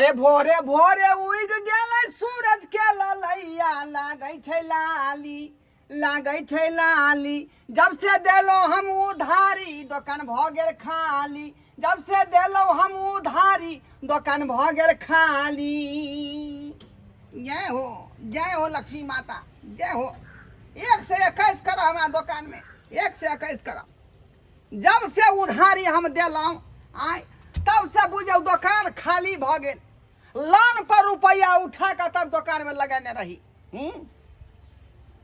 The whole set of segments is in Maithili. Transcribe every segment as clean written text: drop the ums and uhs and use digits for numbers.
अरे भोरे भोरे उग गेलै सूरज के ललैया, लागै छै लाली, लागै छै लाली। जब से देलहुँ हम उधारी दोकान भऽ गेल खाली, जब से देलहुँ हम उधारी दोकान भऽ गेल खाली। जय हो, जय हो लक्ष्मी माता, जय हो। 1 से 21 करऽ हमरा दोकानमे, 1 से 21 करऽ। जब से उधारी हम देलहुँ आय, तब से बुझौ दोकान खाली भऽ गेल। लोन पर रुपैआ उठा कऽ तब दोकानमे लगेने रही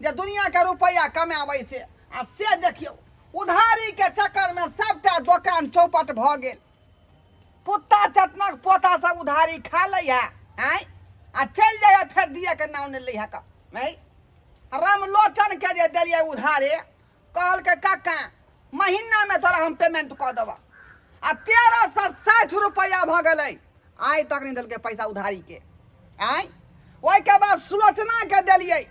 जे दुनियाके रुपैआ कमाबै से, आ से देखियौ उधारीके चक्करमे सबटा दोकान चौपट भऽ गेल। कुत्ता चटनक पोता सब उधारी खा लै है आँय, आ चलि जाइ है, फेर दिएके नाम नहि लै है। कऽ नहीं रामलोचन के जे देलियै उधारे, कहलकै काका महीनामे तोरा हम पेमेंट कऽ देबह, आ 1360 रुपैआ भऽ गेलै, आइ तक नहि देलकै पैसा उधारीके आँय। ओहिके बाद सुलोचनाके देलियै,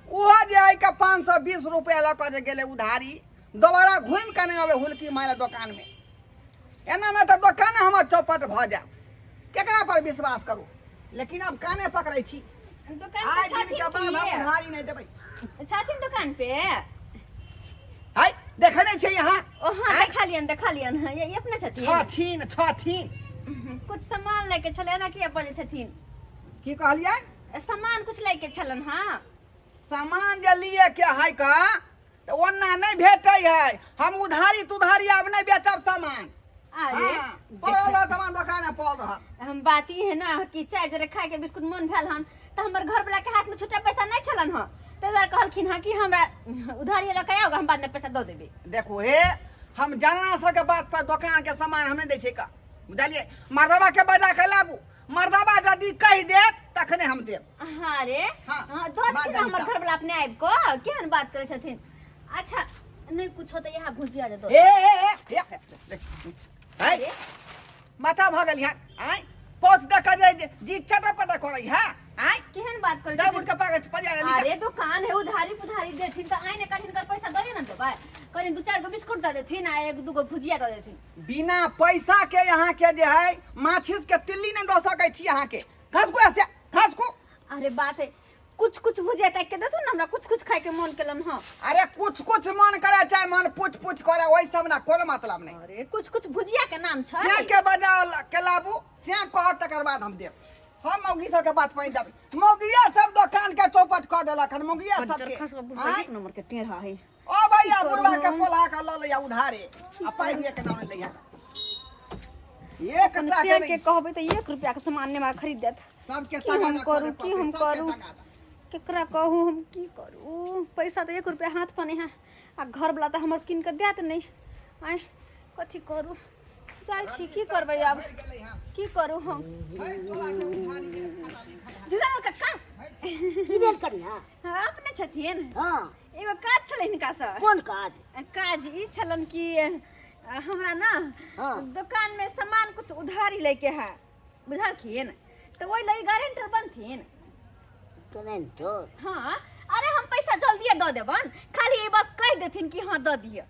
ओहो जे आइके 520 रुपैआ लऽ कऽ जे गेलै उधारी, दोबारा घुमि कऽ नहि अबै हुलकी मारे दोकानमे। एनामे तऽ दोकाने हमर चौपट भऽ जायत। केकरा पर विश्वास करू? लेकिन आब काने पकड़ै छी। दुकान पे आइ दिन छथिन के बाद हम की? उधारी नहि देबै। छथिन दुकान पे? हाय, देखै नहि छै यहाँ? ओ हाँ। आँय? देखा लियन, देखा लियन। हाँ, ये अपने छथिन? छथिन, छथिन। कुछ सामान लैके छलै ना, किया बजै छथिन? की कहलियै? सामान कुछ लैके छलन। हाँ। सामान जे लिए के है का तऽ ओना नहि भेटै है। हम उधारी तुधारी आब नहि बेचब सामान। अरे। हाँ, पड़ल रहत हमरा दोकान में, पड़ल रहत। हम बात ई है ना कि चाय जरे खाय के बिस्कुट मन भेल हन, तऽ हमर घर वाला के हाथ में छुट्टा पैसा नहीं छलन हन, ताहि दुआरे कहलखिन हँ कि हमरा उधारी लऽ के आउ, हम बाद में पैसा दऽ देबै। देखू हे, हम जानना सबके बात पर दोकान के सामान हम नहि दै छियै का, बुझलियै? मर्दबा के बजा के लाबू, मर्दबा यदि कहि देत तखने हम देब। हाँ रे। हाँ, हाँ, दऽ बात देथिन जानी हमर साहब। घर वाला अपने आबि कऽ। केहन बात करै छथिन? अच्छा, नहि कुछो तऽ इएह भुजिया दे दो। ए ए ए ए, ए, देख, है अरे, माथा भऽ गेल यहाँ आँय, पहुँच दऽ कऽ जे जी चटर पटर करै है आँय। केहन बात करै दे छथिन? उठ के पागल पजा। अरे दुकान है, उधारी पुधारी देथिन तऽ आइ ने काल्हि हिनकर पैसा दए ने देबै। कनि दू चारि गो बिस्कुट दऽ देथिन आ एक दूगो भुजिया दऽ देथिन। बिना पैसा के यहाँ के जे है माचिस के तिल्ली नहीं दऽ सकै छी अहाँके। घसकू ऐसे, घसकू। अरे बात है, कुछ कुछ भुजिया ताकि के देथुन ना, हमरा कुछ कुछ खाए के मन केलन। हाँ। अरे कुछ कुछ मन करे चाहे मन पुछ पुछ करे, ओहि सब ना कोनो मतलब नहीं। अरे कुछ कुछ भुजिया के नाम छै। से के बजाओ के लाबू, से कहत तकर बाद हम देब। हम मौगी सबके बात पानि देब? मौगिया सब दोकान के चौपट कऽ देलक हन, मौगिया सबके। आँय? एक नंबर के टेढ़ा है। ओ भैया, की करू बुढ़वा के हम? कोल्हा के लऽ लैया उधारे आ पाइ दिए के नाम लैया एक अपन टा के सेठ के नहीं। कहबै तऽ 1 रुपया के सामान नहि हमरा खरीद देत। सबके की हम तगादा करू? करे की पड़तै, हम सबके करू? तगादा। केकरा कहू हम, की करू? पैसा तऽ 1 रुपया हाथ पर नहि है आ घरवला तऽ हमर कीन कऽ देत नहि। आँय, कथी करू? जाइ छी, की करबै आब? भरि गेलै हन। की करू हम? है, तोरा के उधारी के खाता लिखल। झूलाल कक्का। की भेल कनिया? हाँ, अपने छथिन? हाँ। एगो काज छलै हिनकासँ। कोन काज? काज ई छलन कि हमरा ना दोकान में सामान कुछ उधारी लेके है, बुझलखिन? तऽ ओहि लगी गारंटर बनथिन। गारंटर? हाँ। अरे हम पैसा जल्दिए दऽ देबन, खाली ई बस कहि देथिन कि हाँ दऽ दिअ।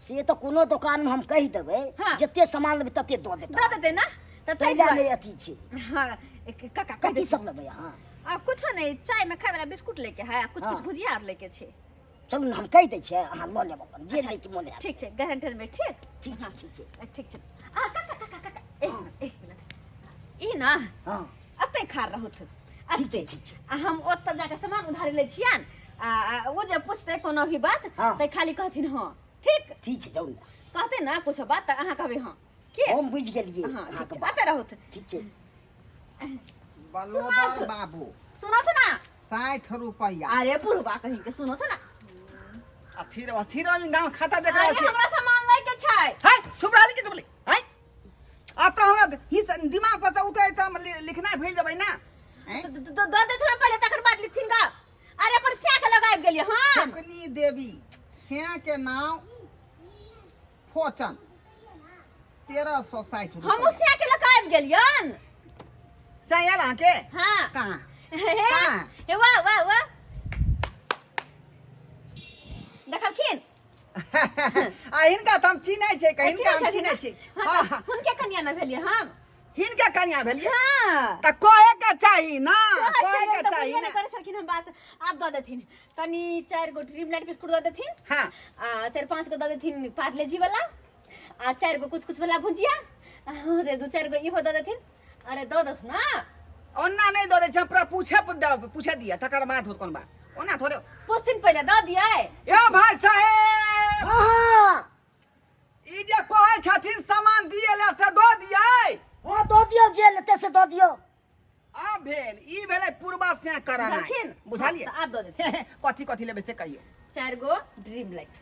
से तऽ कोनो दोकान में हम कहि देबै, जते सामान लेबै तते दऽ देता। दऽ देतै ना? तऽ ताहि ताहि लए दुआरे नहि अथी छै। हाँ, एक काका कहि कथी देथिन। सब लेबै अहाँ? आ कुछो नहीं, चाय में खाए वाला बिस्कुट लेके है आ कुछ कुछ भुजिया आर लेके छै। चलू ने, हम कहि दै छियै, अहाँ लऽ लेब अपन जे लैके मोन हैत। ठीक छै, गारंटर में ठीक। ठीक छै। हाँ। ठीक छै। ठीक छै। आ काका, काका, काका, एक मिनट, एक मिनट, ई ना अतै खा रहत। ठीक छै। अतै। ठीक छै। आ हम ओतऽ जाके सामान उधारी लै छियन आ आ ओ जे पूछतै कोनो भी बात हाँ। तऽ खाली कहथिन हाँ, ठीक? ठीक छै, जाउ ने। कहतै ना कुछो बात तऽ अहाँ कहबै हाँ के। हम बुझि गेलियै। हाँ, ठीक अहाँके छै। बात। अतै रहत। ठीक छै। बलोदर बाबू। सुनत ना? 60 रुपैआ। अरे बुढ़बा कहीं के, सुनत ना? अस्थिर अस्थिर गाँव खाता देख रहल अरे छी। हमरा सामान लै के छै। है, चुप रहली कि चुप है? आ तऽ हमरा हिस दिमाग पर से उतरे तऽ हम लिखनाइ भूलि जेबै ना, हैं? दऽ दे थोड़ा पहिले, तकर बाद लिखथिन गा। अरे अपन स्या के लगाबि गेलियै हम। फुकनी देवी सैं के नाम फोचन, 1360 हमहूँ रुपैआ। स्या के लगाबि गेलियन। सैं आयल अहाँके? हाँ। कहाँ? हे। कहाँ? हे, वाह वाह वाह, देखलखिन? आ हिनका तऽ हम चिन्है छियै, हिनका हम चिन्है छी। हाँ, हाँ। तऽ हुनके कनिया न भेलियै हम। हिनके कनिया भेलियै? हाँ। तऽ कहे के चाही ना, कहे के तऽ चाही बुझबे ना। नहि करै छलखिन हम बात। आब दऽ देथिन कनि 4 गो ड्रीम लाइट बिस्कुट दऽ देथिन। हाँ। आ 4-5 गो दऽ देथिन पार्ले जी वाला, आ 4 गो कुछ कुछ वाला भुजिया, आ 2-4 गो इहो दऽ देथिन। अरे दऽ दस ना। ओना नहि दऽ दै छै, पूरा पूछे पर दऽ, पूछे दिअ तकर बाद होत कोन बात, ओना थोड़े पूछथिन पहिले दऽ दियै। ए भाई साहेब, हाँ। ई जे कहै छथिन सामान दिए ले से दऽ दियै? हाँ दऽ दियौ, जे लेतै से दऽ दियौ। आब भेल ई भेलै पूर्वा से करानाइ, बुझलखिन? बुझलियै? तऽ आब दऽ देथिन। कथी कथी लेबै से कहियौ। 4 गो ड्रीम लाइट।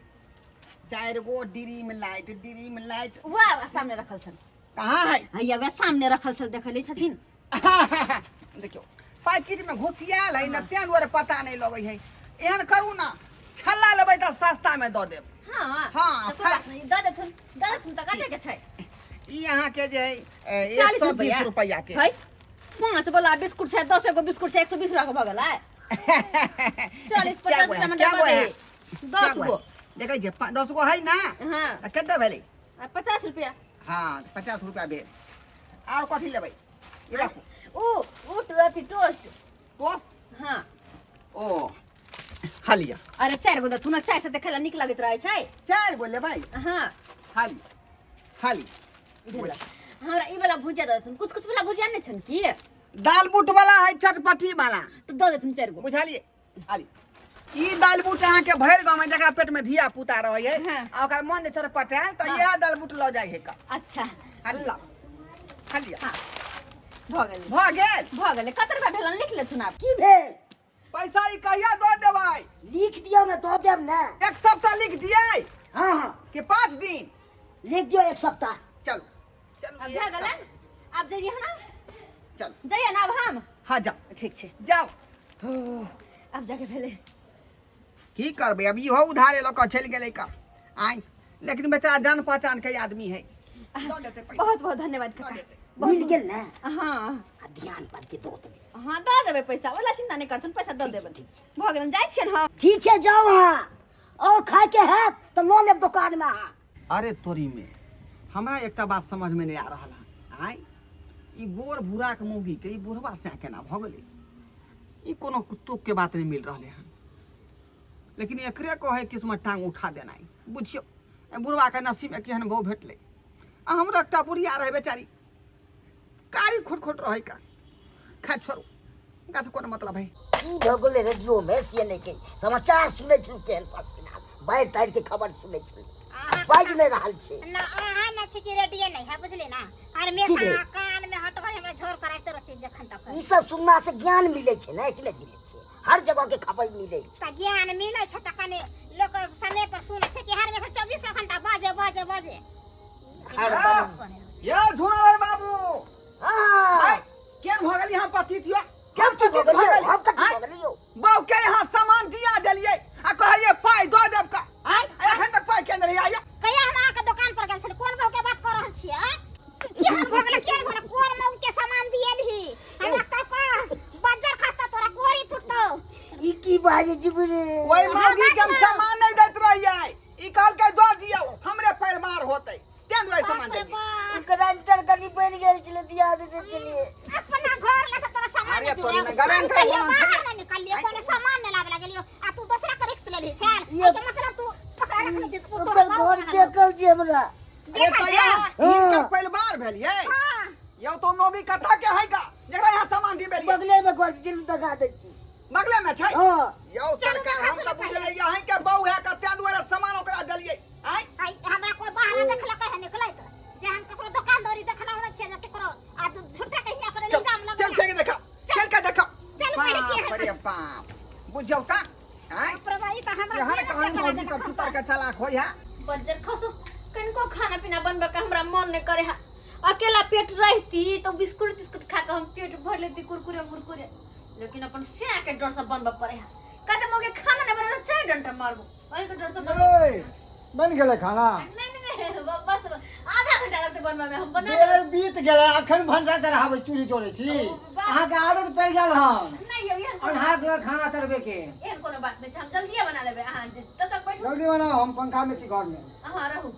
4 गो ड्रीम लाइट, ड्रीम लाइट वाह, सामने रखल छल। कहाँ है? हैया वएह सामने रखल छल, देखले छथिन। देखियौ पैकेट में घुसियाल है ना, तें दुआरे पता नहीं लगै है। एहन करू ना, छल्ला लेबै तऽ सस्ता में दऽ देब। हाँ, हाँ, तऽ कोइ बात नहीं, दऽ देथुन, दऽ देथुन तऽ कते के छै? ई अहाँ के जे है, एक 40 सौ बीस रुपैआ। रुपैआ के। है, 5 वाला बिस्कुट छै, 10 गो बिस्कुट छै, 120 रुपया के भऽ गेलै। 40 क्या 50 गो है? रुपया में क्या डब्बा गो है? दे। क्या 10 गो है? गो। देखै छियै, 10 गो है ना? हाँ। तऽ कते भेलै? आ 50 रुपया। हाँ, 50 रुपया भेल। आर कथी लेबै? ई राखू। उ अथी टोस्ट। टोस्ट? हाँ। ओ हालिया। अरे 4 गो देथुन ना, चाय साथे खाय ला नीक लगैत रहै छै। 4 गो लेबै? हाँ। हाली हाली। भेल। हमरा ई वाला भुजिया दऽ देथुन, कुछ कुछ वाला भुजिया नहि छनि की? दाल बूट वाला है, चटपटी वाला। तऽ दऽ देथुन 4 गो। बुझलियै? हाली। ई दाल बूट अहाँ के भरि गाँव में जकरा पेट में धिया पुता रहै है, हाँ। आ ओकर मन जे चटपटायल तऽ इएह दाल बूट लऽ जाइ है का। अच्छा। हाली। हाली। हाँ। भऽ गेलै। भऽ गेल? भऽ गेलै। कते रुपया भेलन लिख लेथुन आब। की भेल? पैसा ई कहिया दऽ देबै? लिख दियौ ने, दऽ देब ने। 1 सप्ताह लिख दियै? हाँ, हाँ। कि 5 दिन? लिख दियौ 1 सप्ताह। चलू चलू, आब एक भऽ गेलै? सप्ताह। आब जइयै ना? चलू। जइयै ना आब हम? हाँ जाओ। ठीक छै। जाओ। आब जाके भेलै। की करबै अब, इहो उधारे लऽ कऽ चलि गेलै का आइ, लेकिन बेचारा जान पहचान के आदमी है, दऽ देतै पैसा। बहुत बहुत धन्यवाद दऽ काका। देतै। मिल गेल ने? हाँ। आ ध्यान पर के दऽ देबै। हाँ दऽ देबै पैसा, ओला चिंता नहि करथुन, पैसा दऽ ठीक छै, देबै। ठीक छै। भऽ गेल, जाइ छियनि हम। ठीक छै, जाउ अहाँ, और खायके हैत तऽ लऽ लेब दोकान में अहाँ। अरे तोरी में हमरा एकटा बात समझ में नहीं आ रहल है, आँय ई गोर भूरा के मौगी के ई बुढ़वा से केना भऽ गेलै? ई कोनो तुक के बात नहीं मिल रहलै हन, लेकिन एकरे कहै किस्मत टांग उठा देनाइ। बुझियौ ए बुढ़वा के नसीब में केहन बहु भेटलै। आ हमरा एकटा बुढ़िया रहै बेचारी, कारी खोट खोट रहै का। खैर छोड़ू, हुनका से कोनो मतलब है। की भऽ गेलै रेडियो में से नहि कहि, समाचार सुनै छलहुँ केहन पसमिना बाढ़ि ताढ़ि के खबर सुनै छलहुँ, बाजि नहि रहल छै। ना अहाँ ना छी कि रेडियो नहीं है, बुझली ना? की हमेशा भेल? कान में हटबै हमरा झोर कराइते रहै छी जखन तक। ई सब सुनला से ज्ञान मिलै छै ने, कि नहि मिलै छै? हर जगह के खबर मिलै छै। तऽ ज्ञान मिलै छै तऽ कनि लोक समय पर सुनै छै कि हर 24 घंटा बाजे बाजे बाजे। हरदम। ये झुनालाल बाबू। हाँ। केन भऽ गेली हम पतित यो? केन केन भऽ पतित भऽ गेलियौ? गेली? हम कथी आँय? भऽ गेलियौ? बहू के यहाँ सामान दिया देलियै आ कहलियै पाइ दऽ देब का, आँय? आ एखन तक पाइ केने रहियै आइया? कहिया हम अहाँके दोकान पर गेल छली? कोन बहू के बात कऽ रहल छियै, आँय? केहन भऽ गेलै, केहन भऽ गेलै? कोन मऊ के सामान दिएलही हमरा? कह कह, बज्जर खसतौ तोरा, गोरी फुटतौ। ई की बाजै छी बुढ़े? ओहि मौगी के हम सामान नहि दैत रहियै, ई कहलकै दऽ दियौ हमरे परिवार होतै, तें दुआरे सामान बाप रे देलियै। बाप। गारंटर कनी बनि गेल छलै, दिया देने छलियै। अपना घर लए तऽ तोरा सामान अरे नहि तोरी जुड़ल। में गारंटर हम कहियो बनल छलै। बाहर नहि निकललियौ, कोनो सामान नहि लाबऽ लगलियौ आ तू दोसरा के रिक्स लेलही चल। ये- एहिके मतलब तू पकड़ा रखने छी, तू ओकर तोरा घर बाप बना देखल छी हमरा। अरे देखल तऽ छै? यहाँ हिनकर हाँ। परिवार भेलियै। हाँ। यौ तो मौगी कथा के है का जकरा यहाँ सामान दिबेलियै? बगले में घर छै, देखा दै छी। बगले में छै? हाँ। यौ सरकार, हम तऽ बुझलियै अहीं के बहू है का, तें दुआरे सामान ओकरा देलियै। आँय? आइ हमरा कोई बाहर देखलक है निकलैत जे हम ककरो दोकान दौरी देखला होने छियै जे ककरो आ तू झूठा के हियां पर चल इल्जाम चल लगेला। चल के देखा, चल के देखा। चल पहिले की बाप है? रे बाप, बुझियौ का आँय? बाप रे बाप, ई तऽ हमरा एहन केना कहानी से मौगी सब सुतर के चलाक होय है। बज्जर खसो, कनिको खाना पीना बनबे के हमरा मन नहीं करे है। अकेला पेट रहती तो बिस्कुट तिस्कुट खा के हम पेट भर लेती, कुरकुरे मुरकुरे, लेकिन अपन सिया के डर से बनबे पड़े है। कहते मोगे खाना नहीं बना, 4 डंडा मारबो, ओही के डर से बनबे। ए, बन गेलै खाना? नहीं नहीं नहीं, बस आधा घंटा लगते बनबे में, हम बना देर बीत गेलै, अखन भनसा चढ़ाबै चूड़ी तोड़ै छी। ओ, बाप। अहाँके आदत पड़ि गेल हन नहीं यौ, एहन कोनो अन्हार के खाना चढ़बै के। एहन कोनो बात नहीं छै, हम जल्दिए बना लेबै। अहाँ जे तब तक बैठू। जल्दी बनाउ, हम पंखा में छी घर में। अहाँ रहू।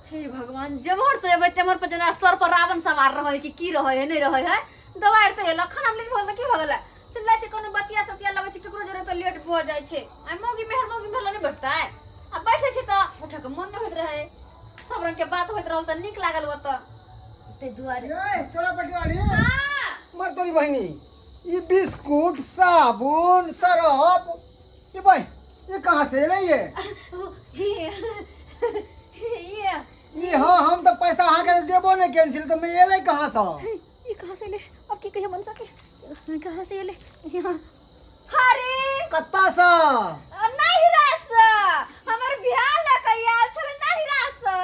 हे भगवान, जेम्हर से एबै तेम्हर पर जेना सर पर रावण सवार रहै कि की रहै है, नहि रहै है। दवाइ तऽ एलक, खाना लेट भऽ गेल तऽ की भऽ गेलै? चलि जाइ छै कोनो बतिया सतिया लगै छै केकरो जरे तऽ लेट भऽ जाइ छै। आ मौगी मेहर मौगी मेहर नहि बैठतै? आ बैठै छै तऽ उठैके मन नहि होइत रहै। सब रंग के बात होइत रहल तऽ नीक लागल ओतऽ, ताहि दुआरे। ए चोरा पटिवाली, मर तोरी बहिनी, ई बिस्कुट साबुन सरफ ये भाई ये कहाँ से एलै ये? ये ई हाँ, हम तऽ पैसा अहाँके देबो नहि केने छली, तऽ एलै कहाँ से? ये कहाँ से एलै? अब की कहिए मनसा के, कहाँ से एलै यहाँ? हरे कत्ता से? नहिरा से। हमर बियाह लऽ के आयल छलै नहिरा से।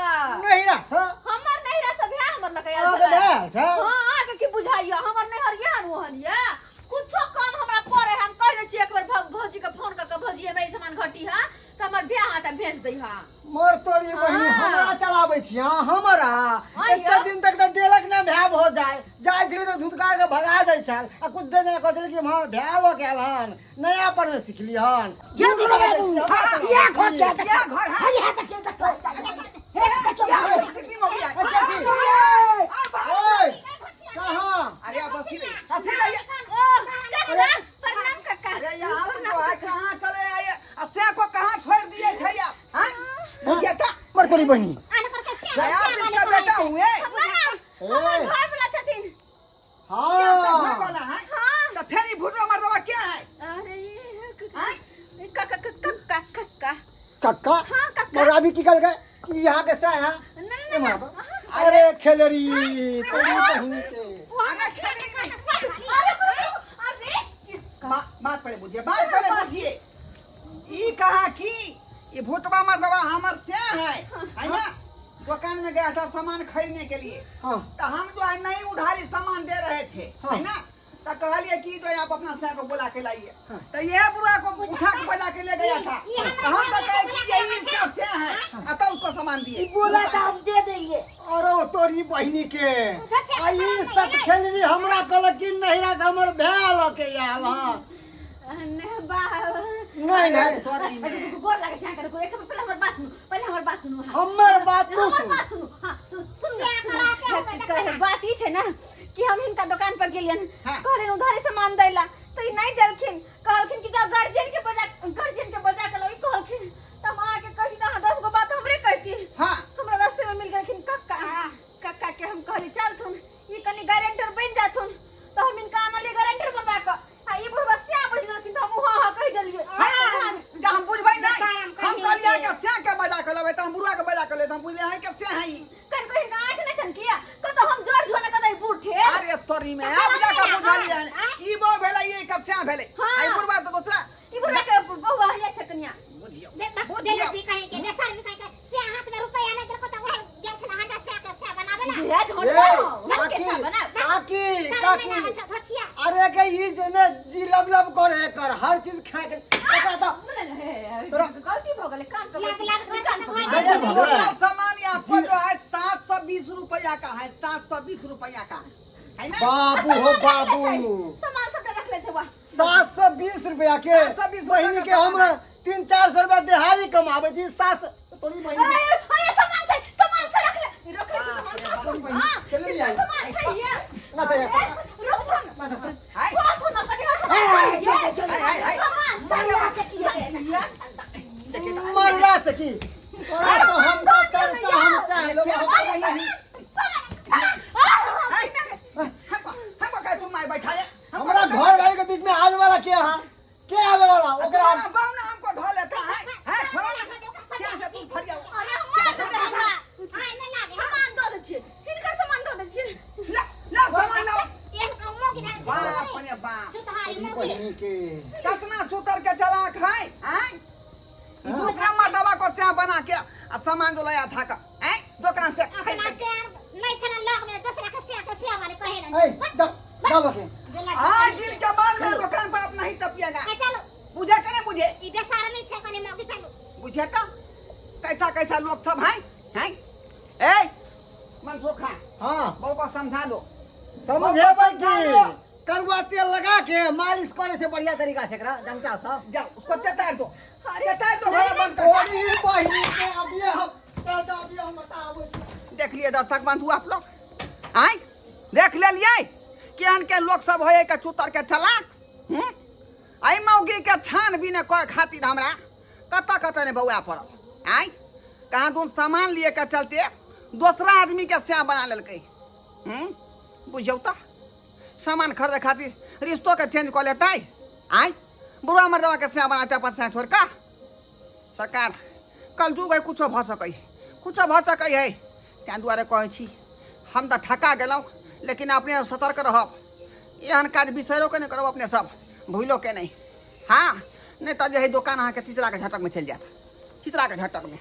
नहिरा से? हमर नहिरा से बियाह हमर लऽ के आयल अहाँके छलै। भेल छै? हाँ, अहाँके की बुझाइया? हमर नैहर एहन ओहन यऽ? कुछो काम हमरा पड़े हम कहि दै छी एक बेर भौजी के फोन कऽ के, भौजी हमरा ई सामान घटी है, तऽ हमर बियाह हाथ भेज दै है। मर तोरी बहिनी, हाँ। हमरा चलाबै छी हाँ हमरा? हाँ एते यौ। दिन तक तऽ देलक ना भाय भऽ जाय जाइ छलै तऽ धुतकार के भगा दै छल, आ कुछ देर जना कहै छलै कि हमर भाय भऽ गेल हन, नया पर में सिखली हन। ये ढूंढो बाबू, हाँ, ये घर छै, ये घर है। ये देखियो, देखियो, हे, हे, चिकनी मौगी है। चाची। ओए, ओए कहाँ? अरे अब हंसी रही, हंसी रही है। ओ काका, प्रणाम काका। अरे यहाँ पर जो है कहाँ चले आए? आ से को कहाँ छोड़ दिए थे आप? हाँ? बुझिए था? मर तोरी बहिनी, आन करके से आप इसका बेटा हुए? ना ना, हमर घर वाला छथिन। ये आपका घर हाँ वाला है? तो फिर ये भुटवा मर्दवा क्या है? अरे हाँ? काका, काका, काका। कक्का? हाँ, कक्का। मगर अभी की कल गए कि यहाँ कैसे आया? ना ना ना, ना। अरे खेलरी तोरी बहिनी के। अरे खेलेंगे नहीं। अरे अरे बात पहले बुझिए, बात पहले बुझिए। ई कहा कि ये भुटवा मर्दवा हमर से है है ना, दुकान में गया था सामान खरीदने के लिए। हाँ। तो हम जो है नहीं उधारी सामान दे रहे थे। हाँ। है ना, तो कहलिए कि जो आप अपना सह को बुला के लाइए, तो ये बुढ़ा को उठा के बुला के ले गया था। तो हम तो कहे कि यही इसका से है, आ तब उसको सामान दिए। बोला था हम दे देंगे। अरे ओ तोरी बहिनी के, आ ई सब खेलरी हमरा कहलक कि नहिरा से हमर भाय लऽ के आयल हन। नहीं बा। नहीं नहीं। तोरी में गोर लागे छै अहाँके। रुकू, एक मिनट, पहिले हमर बात सुनू, पहिले हमर बात सुनू। हाँ। हमर बात तू हमर सुन। बात सुनू। हाँ, सुन सुन ना, सुन ना। कहे बात ई छै ना कि हम हिनका दुकान पर गेलियन। हाँ। कहलियन उधारी सामान दै ला, तऽ ई नहि देलखिन। कहलखिन कि जाओ गार्जियन के बजा, गार्जियन के बजा के लाउ, ई कहलखिन। तऽ हम अहाँके कही तऽ अहाँ 10 गो बात हमरे कहती। हाँ। हमरा रास्ते में मिल गेलखिन कक्का। कक्का के हम कहली चलथुन, ई कनी गारंटर बनि जाथुन, तऽ हम हिनका आनलियै गारंटर बनवा कऽ, आ ई बुढ़बा स्या बुझि लेलखिन, तऽ हम हाँ हाँ कहि देलियै। हाँ, तो हम बुझबै नहीं। हम कहलिए कि से के बजा के लेबै, तो हम बुढ़वा के बजा के ले, तो हम बुझले हैं कि से है ई। कनको हिनका आँखि नहि छनि किया? कतऽ हम जोर झोले, कतऽ ई बूढ़ ठेर। अरे तोरी में आप जाके बुझलिए हैं ई बो भेलै, ई एकर से भेलै। हाँ। आई बुढ़वा तो दूसरा। ई बुढ़बा के बहुआ हिया छै कनिया। बुझियो, दे बुझियो। दे कहीं के बेसर में कहीं के से हाथ में रुपया नहीं देखो तो वही गेल छला हमरा से के से बनावेला। जे झोट ए, बनाओ, के काकी सा बना। काकी सारा महीना काकी अच्छा धोछिया। अरे के ई जे ने जी लब लब करे कर हर चीज खा के एकरा तो गलती भऽ गेलै, कान पकड़ै लाग छी। लाग कान पकड़ै छी। अरे गलती भऽ गेलै। टोटल सामान आपको जो है 720 रुपया का है, 720 रुपया का है ना? बाबू हो सामान रखले छै, बाबू। सामान सबटा रखले छै वाह। 720 रुपया के? 720 रुपया बहिनी के के हम सामान। 300-400 रुपया दिहाड़ी कमाबै छी, सात सौ तोरी बहिनी के। अरे अरे, सामान छै, सामान छै, रखले रखले छै सामान सब। हां, चलू यार। सामान छै ये। ला दे। रुकथुन। हाय। कोथुन कनि हट। हाय, चल, चल, हाय, हाय, हाय। सामान छै मरला से की है? देखिए तो। मरला से की? तोरा तो हम तो 400 हम चाह लेबै, हम हाय, हमको हमको कहे तुम मार बैठा है हमको। हमरा घर वाले के बीच में आवे वाला के यहाँ के आवे वाला ओकरा? तुम्हारा बाप ना हमको धो लेता है। है छोड़ो ना, क्या से तुम फरिया। अरे मार देतै हमरा। आय नहि लागे। सामान दऽ दै छियै, हिनकर सामान दऽ दै छियै। ला ला सामान लाओ। एहन कौनो की धान बाप रे बाप। सुतहारी तोरी मौगी। बहिनी के। कितना सुतर के चलाक है हैं? ई दूसरा मर्दवा को स्या बना के आ सामान जो लाया था का हैं दुकान से खरीद अपना के। से नहीं छना लग में दूसरा के से वाले कहे ना। ए द दबा के। आज दिन के बाद में दुकान पर आप नहीं टपिएगा। चलो। बुझे के नहीं बुझे? ई बेसारा नहीं छै कनी मौगी, चलो। बुझे तो कैसा कैसा लोग सब हैं हैं। ए मनसुखा। हाँ। बहू को समझा दो। समझेबै की? करुआ तेल लगा के मालिश करे से बढ़िया तरीका से एकरा डंटा से। जाओ, उसको तेतार दो, तेतार दो, घर बंद कर। तोरी बहिनी के अभी हम चल तऽ अभी हम बताबै छी। देख लिए दर्शक बंधु आप लोग आय देख लेलियै केहन के लोक सब होय के चुतर के चलाक। एहि मौगी के छानबीन करे खातिर हमरा कतऽ कतऽ नहि बौआ पड़ल। आय कहाँ दून सामान लिए के चलते दोसरा आदमी के स्या बना लेलकै। बुझियौ तऽ सामान खरीदे खातिर रिश्तो के चेंज कऽ लेतै। आय बुढ़वा मर्दवा के स्या बनाते अपन स्या छोड़ कऽ। सरकार कल जुग है, कुछो भऽ सकै है, कुछो भऽ सकै है। ताहि दुआरे कहै छी हम तऽ ठका गेलहुँ, लेकिन अपने सतर्क रहब, एहन काज बिसैरो के नहि करब, अपने सब भूलो के नहि। हाँ नहि तऽ जे है दोकान अहाँके चितराके झटकमे चलि जायत, चितराके झटकमे।